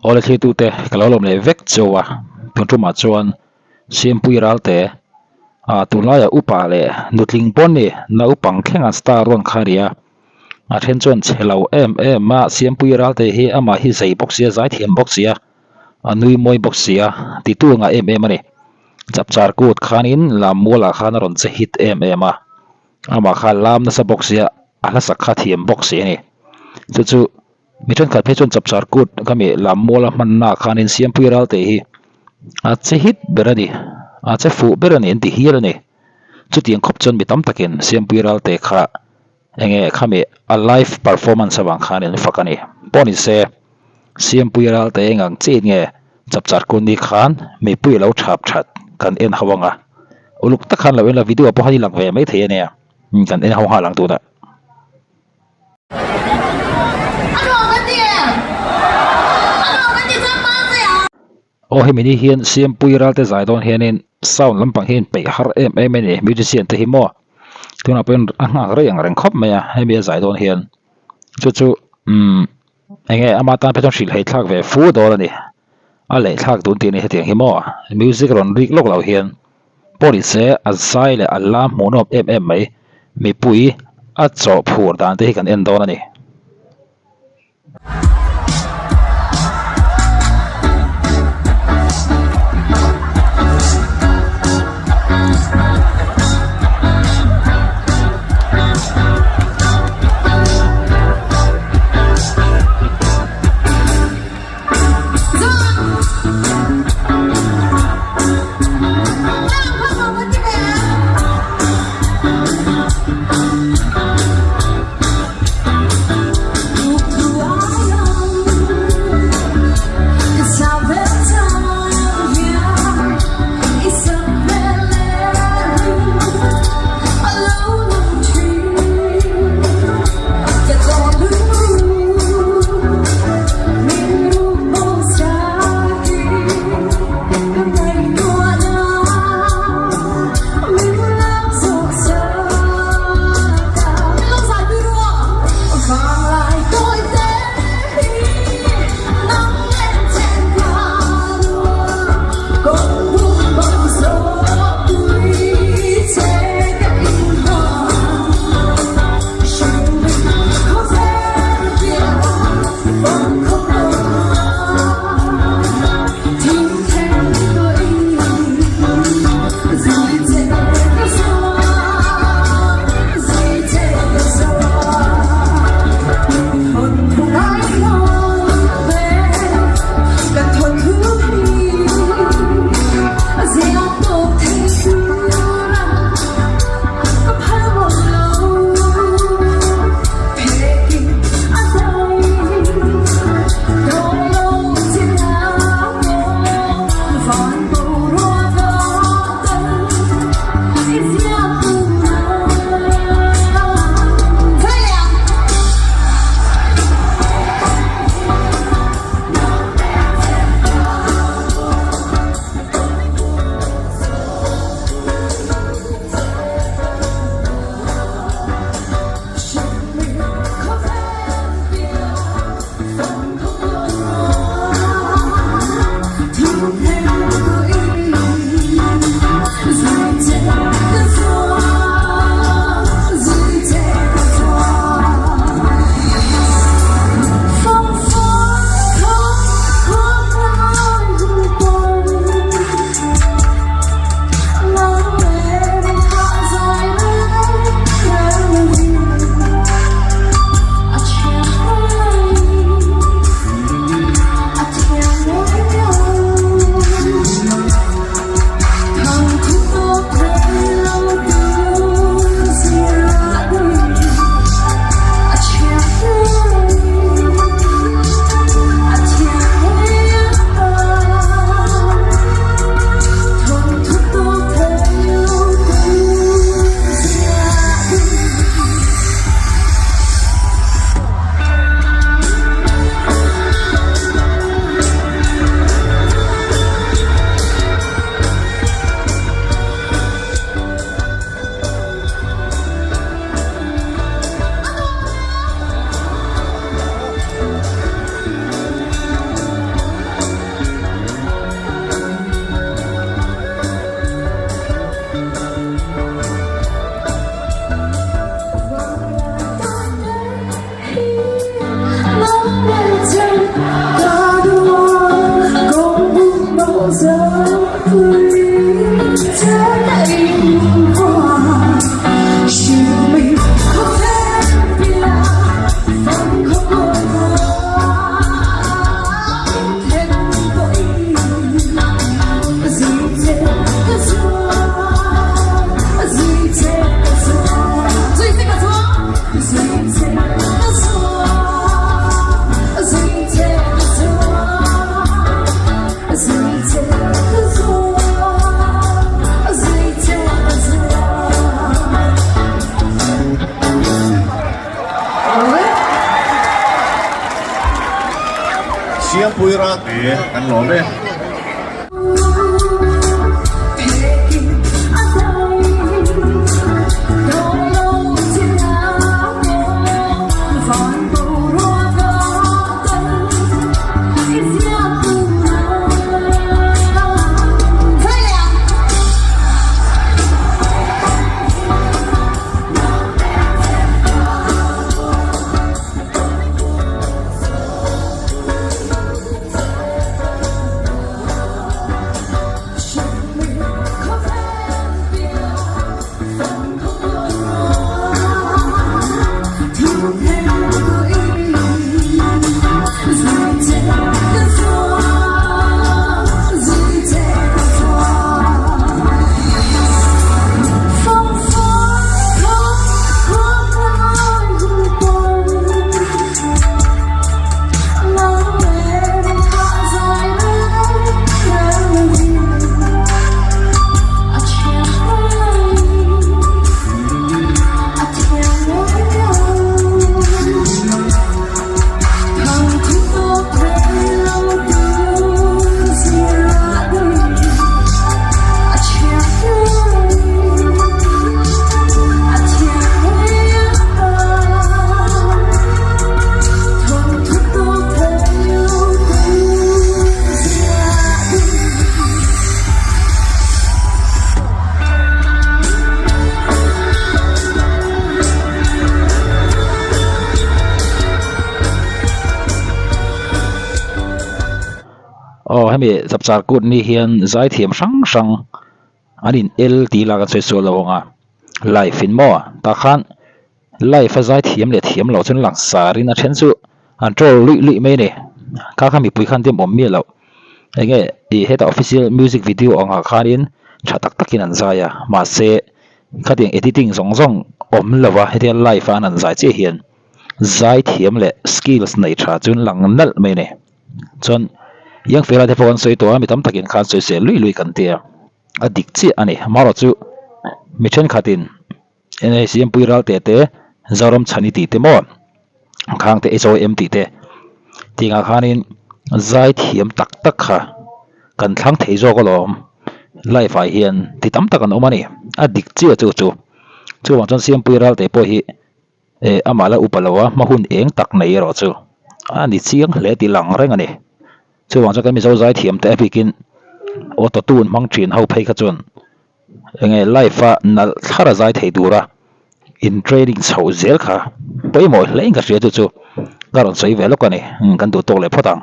Awle thlirtute ka lo lawm leh vek cheu a, tun tumah chuan Siampui Ralte ah tunlaiah upa leh nutling pawn ni naupang thlenga star rawn kha a ni a, a then chuan chhe lo em em a Siampui Ralte hi amah hi zei bawk sia zaithiam bawk sia a nui mawi bawk sia titu a ngah em em a ni. Chapchar kut khanin Lammualah khan a rawn che hit em em a. Amah kha lam nasa bawk sia, a hlasak kha thiam bawk si a ni. Chu chu mi thenkhat phei chuan chapchar kut ka mi lam mual a hmanna khanin Siampui ral teh hi a che hit ber a ni, a che fuh ber a ni an ti hial a ni. Chutiang khawp chuan mi tam takin Siampui ral teh kha enge khami a live performance avang khan an fak a ni. Pawh ni se Siampui ral teh eng ang chiin nge Chapchar kut ni khan mipui a lo thap that kan en ho ang a, uluk tak khan lo en la video pawh khan i lang ve mai thei a nia, kan en ho nghal ang tunah. Aw hemi ni hian Siampui ralte zai dawn hianin sound lampang hi a inpeih har em em a ni, musician te hi maw tunah pawhin a nghak rei ang reng khawp mai a hemi a zai dawn hian chu chu umm. Eng nge ama tan phei chuan hrilh hei thlak ve fu dawn a ni. A leh thlak dun tih a ni hetiang hi maw? Music rawn rik lawk loh hian pawh ni se a zai leh a la hmuhnawm em em mai. Mipui a chawh phur dan te hi kan en dawn a ni. Siampuii Ralte kan lawm e. Aw hemi chapchar kut ni hian zaithiam hrang hrang an in el tih lak an sawi sual lo ang a live in maw tah khan live a zaithiam leh thiam loh chuan langsar in a then chu an troll luih luih mai a ni kha kha mipui khan dem awm miah loh eng nge ih hetah official music video ang ah khanin tha tak takin an zai a mahse khatiang editing zawng zawng awm lo a hetia live a an han zai chiah hian zaithiam leh skills nei tha chu an lang nalh mai a ni. Chuan Young Fela te pawh kan sawi tawh a, mi tam takin khan sawisel luih luih kan ti a, a dik chiah a ni. Amaherawhchu mi thenkhatin NACM pui ral teh te, Zoram Chhani tih te maw, Khang te HOM tih te tingah khanin zai thiam tak tak kha kan thlang thei zawk alawm. Live ah hian ti tam tak an awm a ni. A dik chiah chu chu. Chuvang chuan Siampui ral teh pawh hi Eh, amah la upa lo a, hma hun eng tak nei erawh chu a ni chiang hle tih lang reng a ni. Chuvang chuan kan Mizo zaithiam te a bikin auto tune hmang thin ho phei kha chuan enge live a nalh thlar a zai thei tura in training chhoh zel kha pawimawh hle in ka hria chu chu ka rawn sawi ve lawk a ni. Kan duh tawk leh phawt ang.